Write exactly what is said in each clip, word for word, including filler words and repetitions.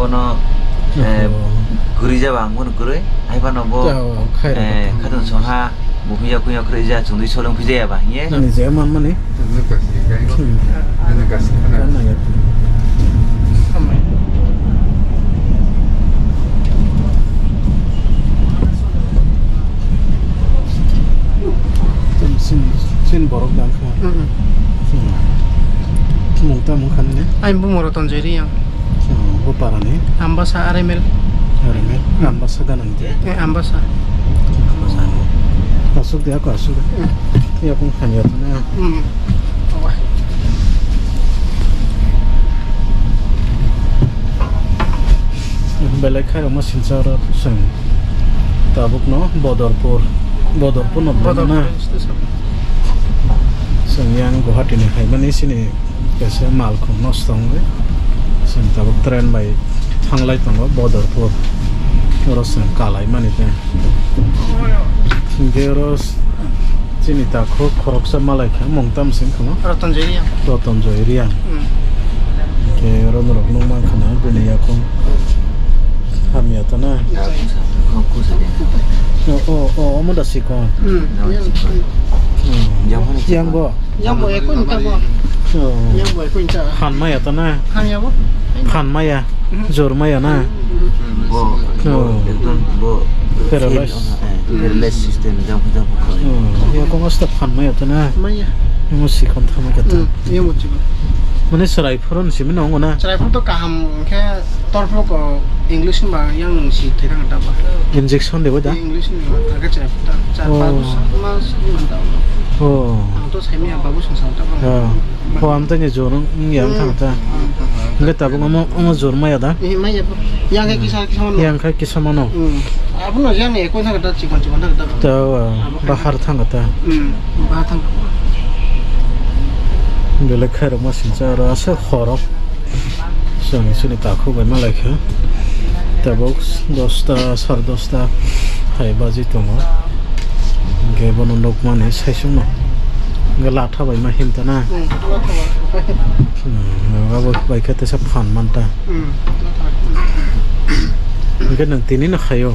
Bono, eh, oho, kwrwi jaba ang bono kwrwi. Hai phano bo, ja, o, khairok eh, khatung songha, bo phiya kuya kwrwi ja, chwngwi solong phijaya ba hiye. Nani je man mani? Hmm. Kan na ya. Sin, sin borok dang kha. Hmm. Hmm. Mung ta mung khan ne? Ai bumung Roton Joy Reang. Hmm, bo para ni? Ambasa R M L. R M L? Ambasa ganang de? Eh, Ambasa. Asuk de, ako asuk. Hmm. Ya kung khan ya na. Hmm. Belai khairokma silsa oro chwng tabukno Bodorpur, Bodorpur no Bodorpur na? Station. Chwng yang Guwahati ni phaimani sini kaisa malkhung nosto wngwi chwng tabuk train bai thanglai tongo Bodorpur, oro chwng kalaimani tei. Hinkhe oro chini takhuk khoroksa malai kha, mung tamo se wngkha no? Roton Joy Reang. Roton Joy Reang. Hmm. Hinkhe oro norok nukmankha na bini yakung hamya ta na? Ya, kusa, kusa, kusa de. O, o, o, omo da sikon. Hmm. Hmm. Yang bo? Yang bo ekoi ni ta bo. O. Yang bo ekoi ni ta. Phan maya ta na? Phan ya bo? Phan maya. Mhm. Jor maya na? Mhm. Bo, oh, bo, ekdom bo paralyzed. Fail, eh, paralyzed system, jang, jang, jang. Oh, ya kung asta phan maya ta na? Maya. Emo sikon thamai kata. Hmm, ya mo chiba. Mane chwrai phuru ni simi nongo na? Chwrai phuru to kaham khe torphuru ko English ba yang si thai thang ta ba. Injection de bo da? English ni ba thang khe chwrai phuru ta. Char, oh, pas, sat mas ni man ta. Oh. Ang to sai maya babu song sa ta ba. Ya. O, amtani jor wng ya wng thang ta. Hwnkhe tabuk omo, omo jor maya da? Eh, maya bo. Yang khe kisa, kisa mano. Yang khe kisa mano. Hmm. Abono yang ni ekoi thang ta, chikon, chikon thang ta. Ta, o, bahar thang ta. Hmm, bahar thang ta. Belai khairokma silsa oro aswk horo. Chwng chini takhuk bai malai kha. Tabuk dosta, sar dosta hai baji tongo. Hwnkhe bono nukmani saichung no. Hwnkhe latha bai ma himta na. Hmm, latha bai. Hmm, abo bai khe teisa phan manta. Hmm, latha bai. Hwnkhe nwng tini no khaio?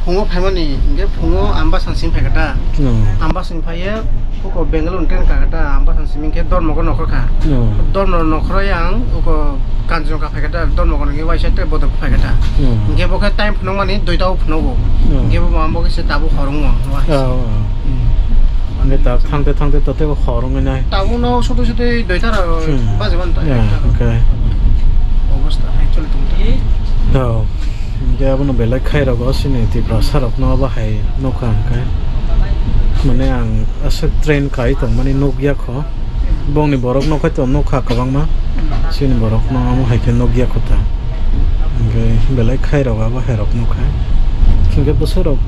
Phungo phaimani, hwnkhe phungo Ambasa simi phaikha ta. Hmm. Ambasa simi phaiya, huko Bangalore ni train kakha ta, Ambasa simi hwnkhe Dharmanagar nokhor kha. Hmm. Dharmanagar nokhor yang, huko Kanchonka phaikha ta, Dharmanagar ni waisa tei Bodorpur phaikha ta. Hmm. Hwnkhe bo khe time phunukmani duita o phunugo. Hmm. Hwnkhe bo mambo khe se tabuk hor wngo. Oh, oh. Hmm. Hwnkhe ta thangte thangte to teibo hor wngwi nai. Tabuk no sotwi sotwi duita rok, hmm, baji manta. Yeah, okay. Obostha actually tong ta. Oh. Hwnkhe abono belai khairok o chini Tiprasa rokno abo hai nukha hwnkhe. Mane ang aswk train kai tongmani nukya kho. Bongni borok no khaito nukha kwbangma. Chini borok no omo hai khe nukya kho ta. Hwnkhe belai khairok abo hairok nukha. Hwnkhe bwsarok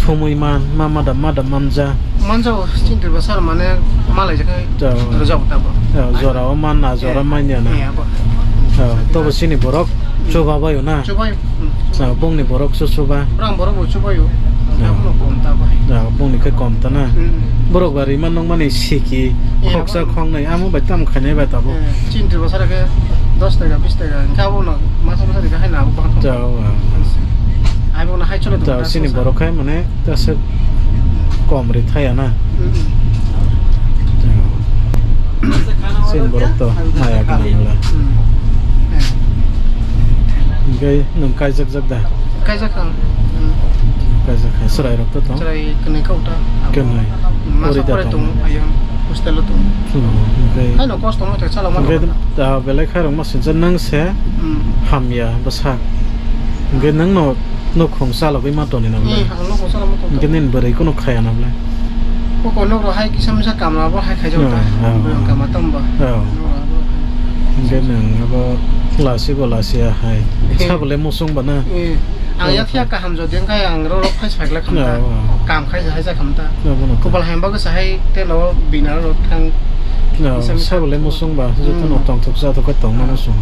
thumui man, ma madam madam manja. Manjao, chini Tiprasa mane malaijak hai. Jao. Rwjak ta bo. Jao, jora o man na, jora, eh, manya na. Eh, abo. Jao, tobo chini borok chuba baio na? Chubaio. Hmm. Jao, bongni borok se chuba. Brang borok bo chubaio. Jao. Abono kom ta bo hai. Jao, bongni khe kom ta na? Hmm. Borok ba rima nokmani siki, eh, khoksa abo khoknwi, amo bai tamo khainai bai tabuk. Eh, chini Tiprasa khe dos taka, bis taka, hwnkhe abono masa masa rikha hai na abo bahai. Jao, ah. Ai bono hai chole. Jao, chini borok hai mane Tesa kom ri thaya na. Mm-mm. Sin borok to maya gwnang wngla. Mm. Hingke nwng kaijak jak da? Kaijak ang. Mm. Kaijak kha. Chwrai rok to tong? Chwrai kwnwi kau ta. Kwnwi. Masa pore tong, ayang hostel o tong. Hmm, hingke. Haino kosto mo te chala ma. Hingke ta belai khairok ma sinsa nwng se, mm, hamya bwsa. Hingke nwng no Nukhung chalogwi ma toni nang le. Hmm, ang nukhung chalogwi ma toni. Hingke nini bwrwi kunu khaya nang le. Koko nokro hai kisa misa kamla bo hai khaijak ta. Hmm, hmm. Bwrwi kama tong ba. Hmm. Nokro abo. Hingke nwng abo lasi bo lasi ya hai. Hmm. Sabo le musung ba na. Hmm. Ang yak ya kaham jodi ang kaya ang ro ro khai sak le kham ta. Hmm, hmm. Kam khai hai sak kham ta. Hmm, hmm. Kopal hai ba kisa hai telo bina ro thang. Hmm, kisa misa sabo le musung ba. Joto no, hmm, tong thok sa thok tong ma musung.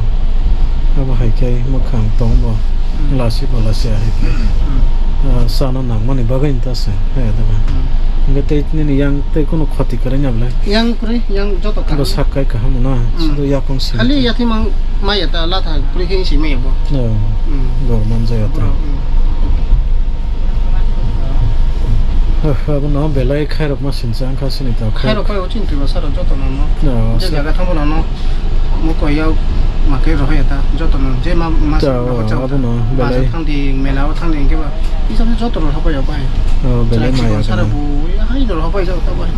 Abo hai khe mwkhang tong bo. Hmm. Lasi bo lasi ya hai khe. Hmm. Ah, chana nangmani bagwi ta se, hai da ba. Hmm. Hingke tei nini yang tei kunu khoti kwrwi na bwle? Yang kwrwi, yang joto kaham. Bo sak kai kaham na, hmm, sudu yakung simi. Khali yathimang maya ta latha kwrwi khe si maya bo. Oh, hmm, gor man jaya ta. Bro, hmm. Hah, abo no belai khairok ma sinsa wngkha sini ta. Khairok pai o chini twima sara joto no no. Oh, je jaga thango no no. Mo koi ya ma khe rohoi ta joto no. Je ma, ma ta, sa rohoi chao ta. Abo no belai. Bazar thang di, mela o thang di, hingke ba. Kisa joto rok hapai ya bai. Oh, belai maya sara gwnang. Bu, ya hai rok hapai jao ta bai.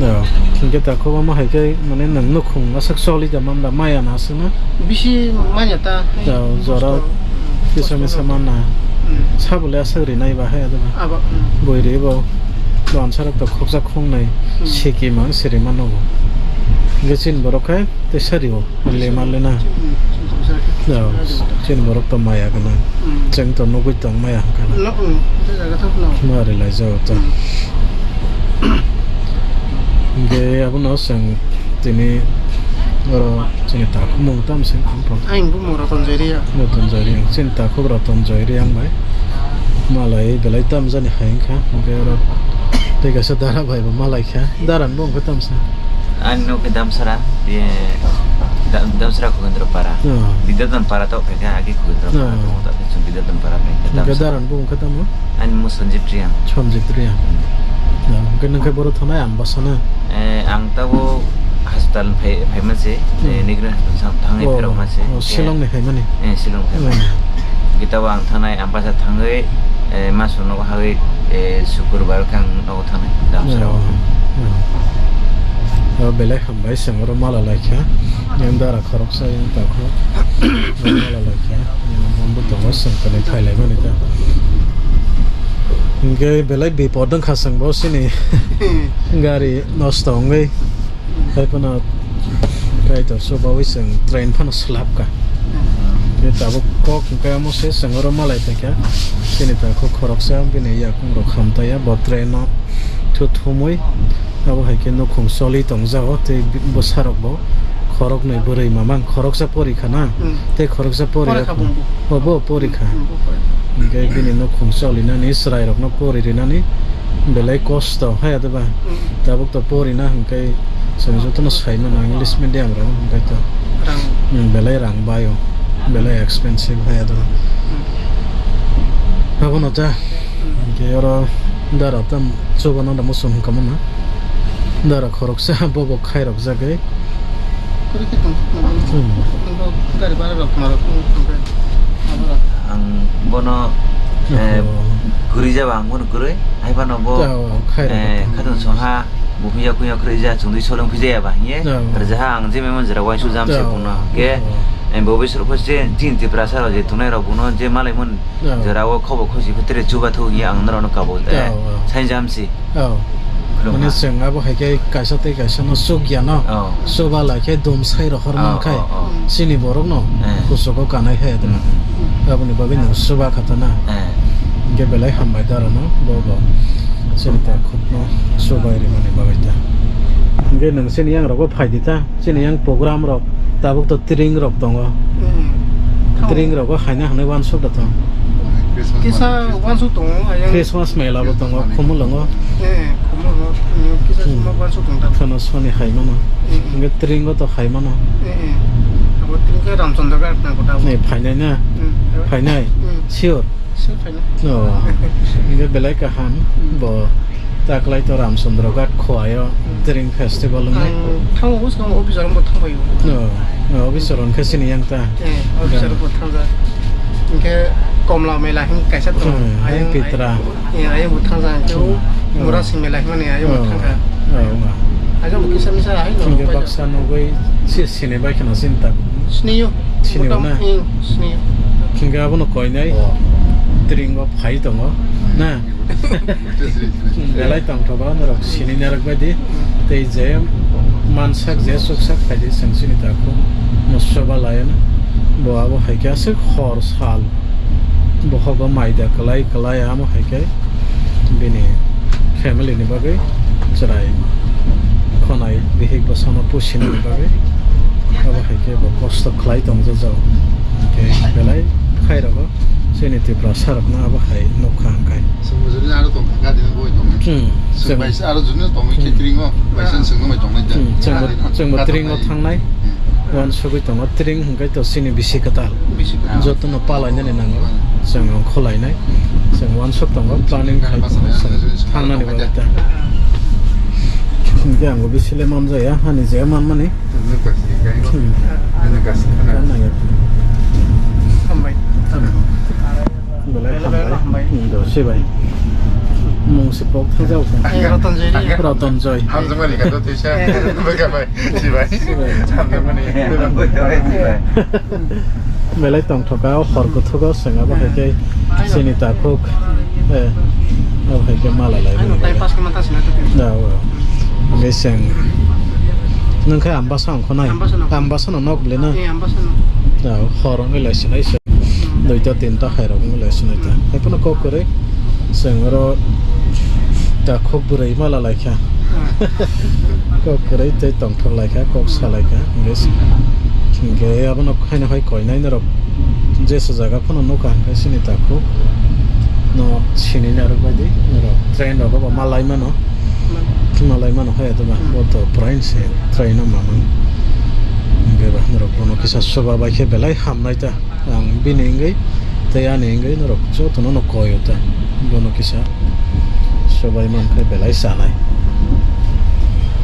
Ya, hingke ta khobama hai khe, mane, nwng nukhung aswk choli da man da maya na aswk na? Bisi manya ta. Ya, jora kosto, kisa kosto misa rok. Man na. Hmm. Sabo le aswk rinai ba hai adama. Abo, hmm. Boi ri bo. Doan sarok to khoksa khongnai. Hmm. Siki mang siri mano bo. Hingke chin borok hai. Tei sari o, le ma le na. Hmm, hmm, hmm. Ya, chini borok to maya gwnang. Hmm. Chwng to nugui tong maya hwnkha na. No, hmm, tei jaga thang no. Ma ri lai jao to. Hmm. Hingke abono chwng tini oro chini takhumung tam se khamphang. Ang bumung Roton Joy Reang. Roton Joy Reang. Chini takhuk Roton Joy Reang bai. Malai belai tam jani hai wngkha. Hingke oro tei kaisa dara bai bo malai kha. Dara ni bumung khe tam sa? Ani nok khe Damsara, ye, Dam-, Damsara Khugandra Para. Oh. Bidyadhan Para tok khe agi Khugandra Para, oh, tongo, tok khe chwng Bidyadhan Para khe Damsara. Hingke dara ni bumung khe tamo? Ani mung Sanjit Reang. Sanjit Reang. Hmm. Ya, hingke nang khe boro thanai Ambasa na? Eh, ang tabo hospital phai, phai manse, hmm, eh, Nigrin hospital sang thangai phirok manse. Oh, Shillong ni hai mani? Eh, Shillong phai mani. Hmm. Hingke tabo ang thanai Ambasa thangwi, eh, masu nogo hagwi, eh, Sukurbar khe ang nogo thanai, Damsara o. Oh, oh. Oh, belai hambai, chwng oro mala laikha. Yang dara khoroksa yang takho. Mala laikha. Yang bombo tongo, chwng tini phai lai mani ta. Hingke belai bipot wngkha chwng bo sini. Gari nosto wngwi. Hai phano Kaitor chubawi chwng train phano slapkha. Khe tabuk kok hwnkhe omo se chwng oro malai phaikha. Chini takhuk khoroksa bini yakung rok hamtaiya bo train no thu thumwi abo hai khe nukhung choli tongjago tei bwsarok bo khoroknwi bwrwi mamang khoroksa porikha na. Hmm. Tei khoroksa pori. Porikha bumbo. Bo, bo porikha. Hmm, bo porikha. Hingke bini nukhung cholinani, chwrairokno pori rinani belai kosto, hai adeba. Mm. Tabuk to porina hingke chwng jotono saimano English medium rok hingke to. Rang. Mm, belai rang baio, belai expensive hai adeba. Mm. Abono ta, mm, hingke oro dara tam chobana da muchung hingka mano. Dara khoroksa bobo khairok jagwi. Kwrwi khe tong, hmm, nokbo gari bara rok tongmarok tong, tong khe, abo rok. Ang bono, eh, oh, kwrwi jaba ang bono kwrwi. Hai phano bo, oh, khairok eh, tong. Khatung songha, bo phiya kuya kwrwi ja, chwngdwi solong phijaya ba hiye. Oh. Rwjaha ang je memo jora uansuk jam se, oh, bono. Khe, oh, eh, bo bisor pho je, jin Tiprasa rok je tongnai rok bono je malai mon, oh, jora o khobo khosi phetere chuba thu hiye ang norok no kabo, eh, oh, oh, sai jam se. Oh. Khulumkha. Mane chwng abo hai khe kaisa tei kaisa no chukya no. Oh. Chuba lai khe dum sai rohor, oh, man khai. Oh, oh. Chini borok no, eh, kuchugo kanai hai adina. Mm, mm. Aboni bagwi no chuba kha ta na. Eh. Hingke belai hambai dara no bo bo. Chini ta khuk no chubai rimani bagwi ta. Hingke nwng chini yang rogo phai di ta. Chini yang program rok tabuk to tring rok tongo. Hmm. Tring rogo haina hwnwi uansuk da tong. Kisa uansuk tongo, ayang. Christmas mela bo tongo, Khumulwngo. Eh, Khumulwngo. Hmm, kisa, hmm, suma uansuk tong ta. Phano soni hai mano. Hmm, hmm. Hingke tringo to hai mano. Eh, eh. Abo tring khe Ramchandra Ghat nang kota abo. Eh, phainai na? Hmm. Phainai? Hmm. Sure. Sir, phainai. Oh, hingke belai kaham, hmm, bo taklai to Ramchandra Ghat Khowai o, hmm, Tring Festival wngwi. Ang thango, bwskango officer rok bo thangbai o. Oh, oh, officer rok khe sini yang ta. Eh, officer rok bo thangjak. Hingke Komla Mela hing kaisa tongo. Hmm, ayang, ayang Pitra. Ayang, eh, ayang bo thangjak, hingke o, hmm, Murasing Mela hingmani ayang bo, oh, thangkha. Oh, ma. Ayang bo kisa misa hai no. Hingke baksa nugwi si sini bai kheno sini ta. Sini o. Sini o na? Hmm, sini o. Hingke abono koinai. Oh. Tringo phai tongo. Na? Belai tongthogo norok sini narwk bai di. Tei je mansak je chuksak phai di chwng sini ta kho. Musoba layana. Bo abo hai khe aswk hor sal. Bohogo mai da kwlai kwlai amo hai khe. Bini family ni bagwi chwrai khonai bihik bwsano pusinani bagwi abo hai khe bo kosto khlai tong jajao. Hingke belai khai rogo Chini Tripura sarokno abo hai nukha hwnkhe. Chwng bo juni aro tongkha, gadi no boi tongnai. Hmm, chwng bai aro juni tongwi khe tringo, bai chwng chwngno bai tongnai da. Hmm, chwngbo, chwngbo tringo thangnai. Hmm. Uansugwi tongo, tring hwnkhe to chini bisi kwtal. Bisi kwtal. Jotono palainani nango. Hmm. Chwng rong kholainai. Chwng uansuk tongo, planning khai tongo. Chwng thangnani bagwi ta. Hwnkhe ang bo bisi le manjaya, hani je manmani. Hambai. Belai hambai. Hmm, do, sibai. Mung si pok thajao khe. Eh, Roton Joy. Roton Joy. Hamjamani kha to tisa. Bega bai. Sibai. Sibai. Hamjamani. Belai tongthoka, o hor kuthugo seng abo hai khe chini takhuk. Eh, abo hai khe mala lai. Ano time pass khe mantasina to. Da, o. Hwnkhe seng. Nwng khe Ambasa ongkho nai? Ambasa no. Ambasa no nok le na? Eh, Ambasa no. Da, o hor wngwi lai sinai se. Hmm. Duita tinta hai rok wngwi lai sinai ta. Hmm. Hai phano kok kwrwi. Chwng oro takhuk bwrwi mala lai kha. Hmm. Kok kwrwi tei tongthok lai kha, kok sa lai kha. Hwnkhe, hwnkhe abono haino hai koinai norok jesa jaga phano nukha hwnkhe chini takhuk no sinini arok baidi norok train rogo bo malai mano. Malai mano hai to ba, bo to prain se train no mamang. Hwnkhe ba norok bono kisa suba bai khe belai hamnai ta. Ang bini wngwi tei ani wngwi norok jotono no koi o ta. Bono kisa sobai mankhe belai chanai.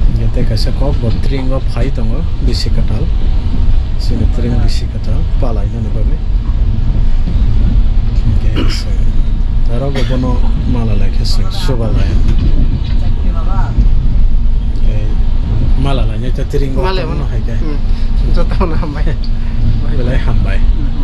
Hwnkhe tei kaisa kok bo tring o phai tongo, bisi kwtal. Chini tring bisi kwtal, palai nani bagwi. Hwnkhe se aro bo bono mala lai khe se soba lai. Hwnkhe mala lai nai ta tring o. Mala tongno no. Hai khe. Hmm. Jotono hambai. Belai hambai. Hmm.